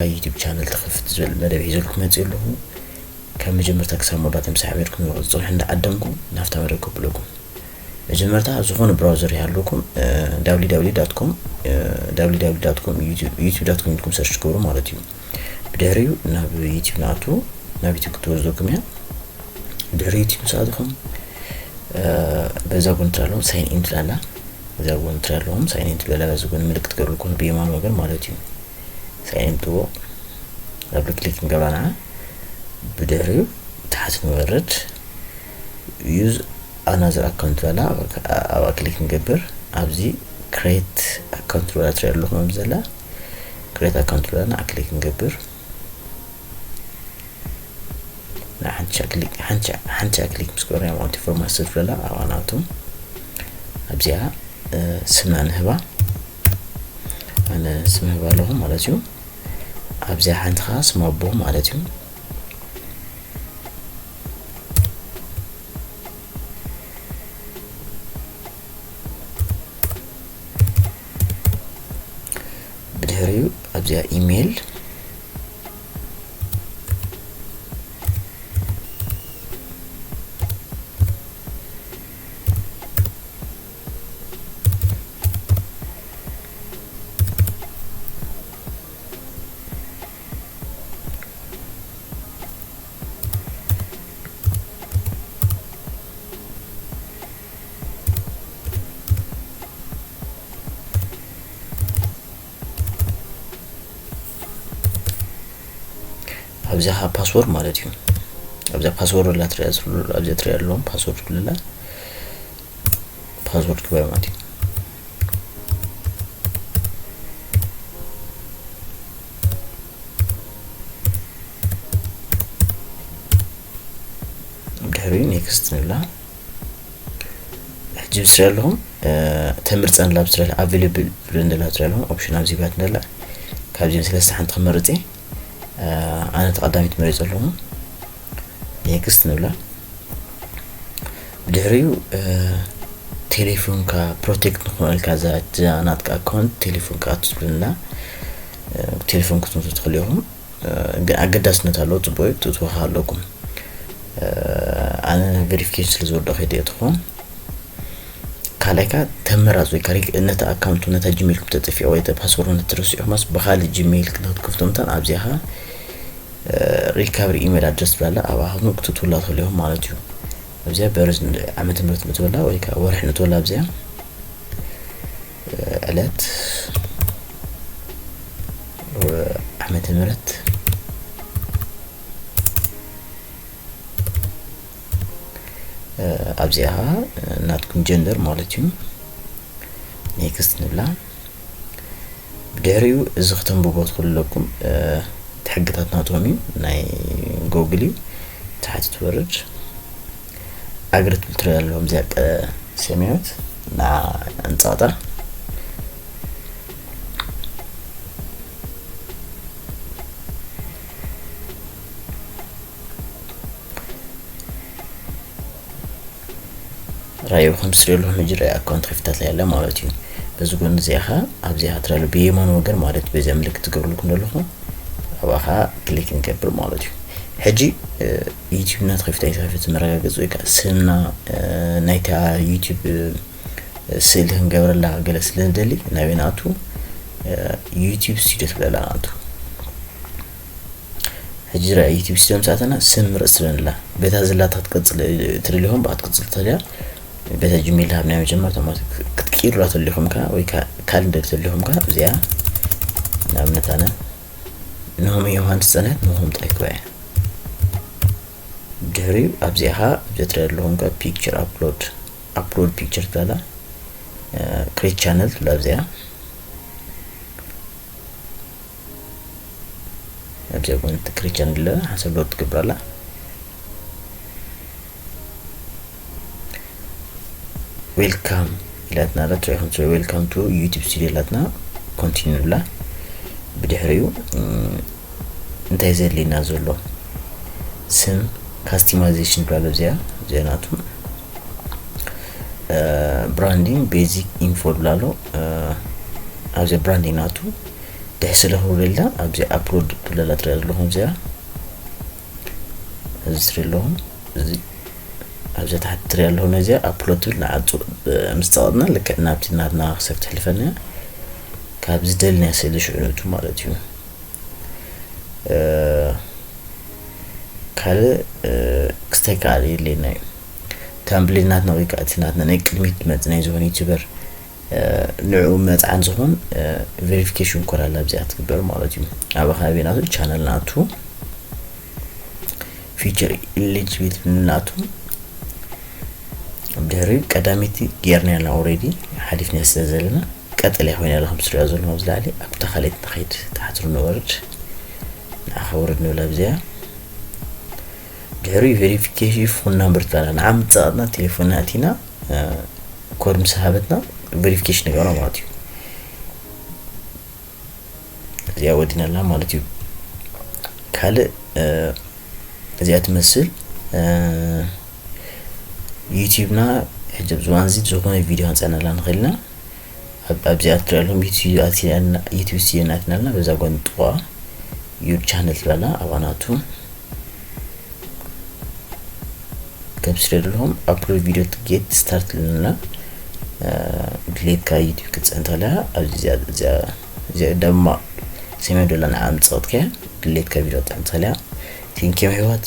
ዩቲዩብ ቻነል ትኸፍት ዝብል መደብ ሒዘልኩም መፅእ ኣለኹ። ካብ መጀመርታ ክሳብ መወዳእታ ምሳሕ ጌርኩም ዝፅንሑ እንዳዓደምኩም ናብታ መደብ ከብለኩም። መጀመርታ ዝኾነ ብራውዘር ይሃለኩም www com www com youtube com ኢልኩም ሰርች ትገብሩ ማለት እዩ። ብድሕሪኡ ናብ ዩቲዩብ ንኣቱ፣ ናብ ዩቲዩብ ክትወስደኩም እያ። ድሕሪ ዩቲዩብ ምስ ኣትኹም በዛ ጎን ትሪኣ ኣለኹም ሳይን ኢን ትብላ ኣላ። በዛ ጎን ትሪኣ ኣለኹም ሳይን ኢን ትብላ ኣላ። በዛ ጎን ምልክት ትገብሩ ኣለኩም ብየማን ወገን ማለት እዩ። ሳይን ኢን ትብዎ ኣብ ክሊክ ንገብራ ንዓ። ብድሕሪኡ ታሕቲ ንወርድ ዩዝ ኣናዘር ኣካውንት ትብላ ኣላ። ኣብኣ ክሊክ ንገብር። ኣብዚ ክሬት ኣካውንት ትብላ ትሪኣ ኣለኹም ኣብዚ ዘላ ክሬት ኣካውንት ትብላ ንዓ ክሊክ ንገብር። ንሓንቲ ክሊክ ሓንቲ ሓንቲ ክሊክ ምስ ገበርና ማለት እዩ ፎርማት ሰልፍ ለላ ኣብኣ ንኣቱ ኣብዚኣ ስምና ንህባ። ኣነ ስም ህባ ኣለኹ ማለት እዩ። ኣብዚኣ ሓንቲ ከዓ ስም ኣቦ ማለት እዩ። ብድሕሪኡ ኣብዚኣ ኢሜይል ኣብዚኣ ፓስወርድ ማለት እዩ። ኣብዚኣ ፓስወርድ ላ ትሪኣ ዝብሉ ኣብዚኣ ትሪኣ ኣለዎም ፓስወርድ ዝብልላ ፓስወርድ ክበል ማለት እዩ። ድሕሪኡ ኔክስት ንብላ። ሕጂ ብስሪ ኣለኹም ተምርፀን ላብ ስለ ኣቬለብል ብለን ደላ ትሪኣ ኣለኹም ኦፕሽን ኣብዚ ባት ንደላ ካብዚኦም ሰለስተ ሓንቲ ክመርፅ እየ። ኣነ ተቐዳሚት መሪፀ ኣለኹ። ኔክስት ንብላ። ብድሕሪኡ ቴሌፎንካ ፕሮቴክት ንክኾነልካ እዛ ናትካ ኣካውንት ቴሌፎንካ ኣትስሉና። ቴሌፎን ክትምቱ ትኽእሉ ኢኹም። ግን ኣገዳስነት ኣለዎ። ፅቡቅ እዩ ክትእትዎ ኣለኩም። ኣነ ቨሪፊኬሽን ስለ ዝወደኦ ከይደ እትኾ ካልኣይካ ተመራፅ ወይ ካሪክ ነቲ ኣካውንቱ ነታ ጂሜይልኩም ተጠፊኦ ወይ ፓስወርድ ነትረሲዑ ማስ ብካልእ ጂሜይል ክትከፍቶም እንተን ኣብዚኣ ሪካቨሪ ኢሜል ኣድረስ ብላላ ኣብ ኣሃኑ ክትትውላ ትኽእሉ ኢኹም ማለት እዩ። ኣብዚኣ በርዝ ዓመተ ምህረት ንትበላ ወይ ከዓ ወርሒ ንትበላ ኣብዚኣ ዕለት ዓመተ ምህረት ኣብዚኣ ናትኩም ጀንደር ማለት እዩ። ኔክስት ንብላ። ብድሕሪኡ እዚ ክተንብቦ ትኽእሉ ኣለኩም። እቲ ሕግታት ናቶም እዩ ናይ ጎግል እዩ። ታሕቲ ትወርድ ኣግሪ ትብል ትሪኣ ኣለዎም እዚኣ ሰማያዊት ንዓ ኣንጻቕጣ። ራእዩ ከም ስሪ ኣለኹም ሕጂ ራእዩ ኣካውንት ከፊታትላ ያለ ማለት እዩ። በዚ ጎኒ እዚኣ ኸዓ ኣብዚኣ ትራሉ ብየማን ወገን ማለት በዚኣ ምልክት ትገብርልኩም ዘለኹም ኣብኣ ኸዓ ክሊክ ንገብር ማለት እዩ። ሕጂ ዩቲዩብ እናተኸፊታ ይተኸፊት መረጋገፂ ወይ ከዓ ስምና ናይታ ዩቲዩብ ስእሊ ክንገብረላ ገለ ስለ ንደሊ ናበይ ንኣቱ ዩቲዩብ ስቱዲዮ ትብለላ ንኣቱ። ሕጂ ራ ዩቲዩብ ስቱዲዮ ምስ ኣተና ስም ምረፅ ትብለና ኣላ። በታ ዘላታ ክትቅፅል ትደልኹም ብኣ ትቅፅል ተልያ በታ ጂሜል ሃብ ናይ መጀመርታ ማለት ክትቅይሩላ ተልኹም ከ ወይ ካልእ እንደሊ ተልኹም ከ እዚኣ ንኣብነት ኣነ ንሆም ዮሃንስ ፀነት ንሆም ጥራይ ክበያ ድሕሪኡ ኣብዚኣ ኸ ዘትረያ ኣለኹም ከ ፒክቸር ኣፕሎድ ኣፕሎድ ፒክቸር ትብላ ክሬት ቻነል ትብላ ኣብዚኣ ኣብዚኣ ጎን ክሬት ቻነል ሓንሳብ ሎድ ትገብር ኣላ። ዌልካም ኢላትና ኣላ ትሪኢኹም ትሪኢ ዌልካም ቱ ዩቲብ ስቱዲዮ ኢላትና ኮንቲኒ ንብላ። ብድሕሪኡ እንታይ ዘድልየና ዘሎ ስም ካስቲማይዜሽን ብላ ኣሎ እዚኣ እዚኣ ናቱ ብራንዲንግ ቤዚክ ኢንፎ ብላ ኣሎ ኣብዚኣ ብራንዲንግ ናቱ ድሕስለ ክብለልና ኣብዚ ኣፕሎድ ትብለላ ትሪኣ ዘለኹም እዚኣ፣ እዚ ትሪኣ ኣለኹም፣ እዚ ኣብዚ ታሕቲ ትሪኣ ኣለኹም ነዚኣ ኣፕሎድ ትብል ንዓጹ። ምስ ጸቐጥና ልክዕ ናብቲ ናትና ክሰብ ትሕልፈና እያ። ካብ ዝደልናዮ ስእሊ ሽዑ ንእቱ ማለት እዩ። ካልእ ክስተካል የድልየና እዩ። ታምብሌል ናትና ወይ ከዓ እቲ ናትና ናይ ቅድሚት መፅ ናይ ዝኾነ ዩቲዩበር ንዕኡ መፅዓን ዝኾን ቬሪፊኬሽን ኮድ ኣላ ኣብዚኣ ትግበር ማለት እዩ። ኣብ ከባቢ ናቱ ቻነል ናቱ ፊቸር ኢሊጅቢሊቲ ናቱ ድሕሪ ቀዳመይቲ ጌርና ያላ ኦልሬዲ ሓሊፍና ስለ ዘለና ቀጠልያ ኮይና ያላ ከም ትሪኦ ዘለኹም ኣብዚ ላዕሊ ኣብታ ካልኣይቲ ንኸይድ ታሕቲ ንወርድ ንዓ ከወርድ ንብል ኣብዚኣ ድሕሪ ቬሪፊኬሽን ፎን ናምበር ትበላ ንዓ ምፀቐጥና ቴሌፎንና ኣቲና ኮድ ምስ ሃበትና ቬሪፊኬሽን ንገብራ ማለት እዩ። እዚኣ ወዲናላ ማለት እዩ። ካልእ እዚኣ ትመስል ዩቲዩብና ሕጂ ኣብዚ እዋን እዚ ዝኾነ ቪድዮ ክንፀነላ ንኽእል ኢና። ኣብዚኣ ትሪኣሎም ዩቲዩብ ስቱዲዮ ናትናልና በዛ ጎኒ ጥቋ ዩር ቻነል ትብላላ ኣብኣ ናቱ ከም ስለ ዘለኹም ኣፕሎድ ቪድዮ ቱ ጌት ስታርት ኣለና። ድሌትካ ዩቲዩብ ክትፀንተላ ኣብዚ እዚኣ ደማቕ ሰሜን ዶላ ንዓ ምፀቕትከ ድሌትካ ቪድዮ ክትፀንተላ። ቴንኪዩ ኣሕዋት፣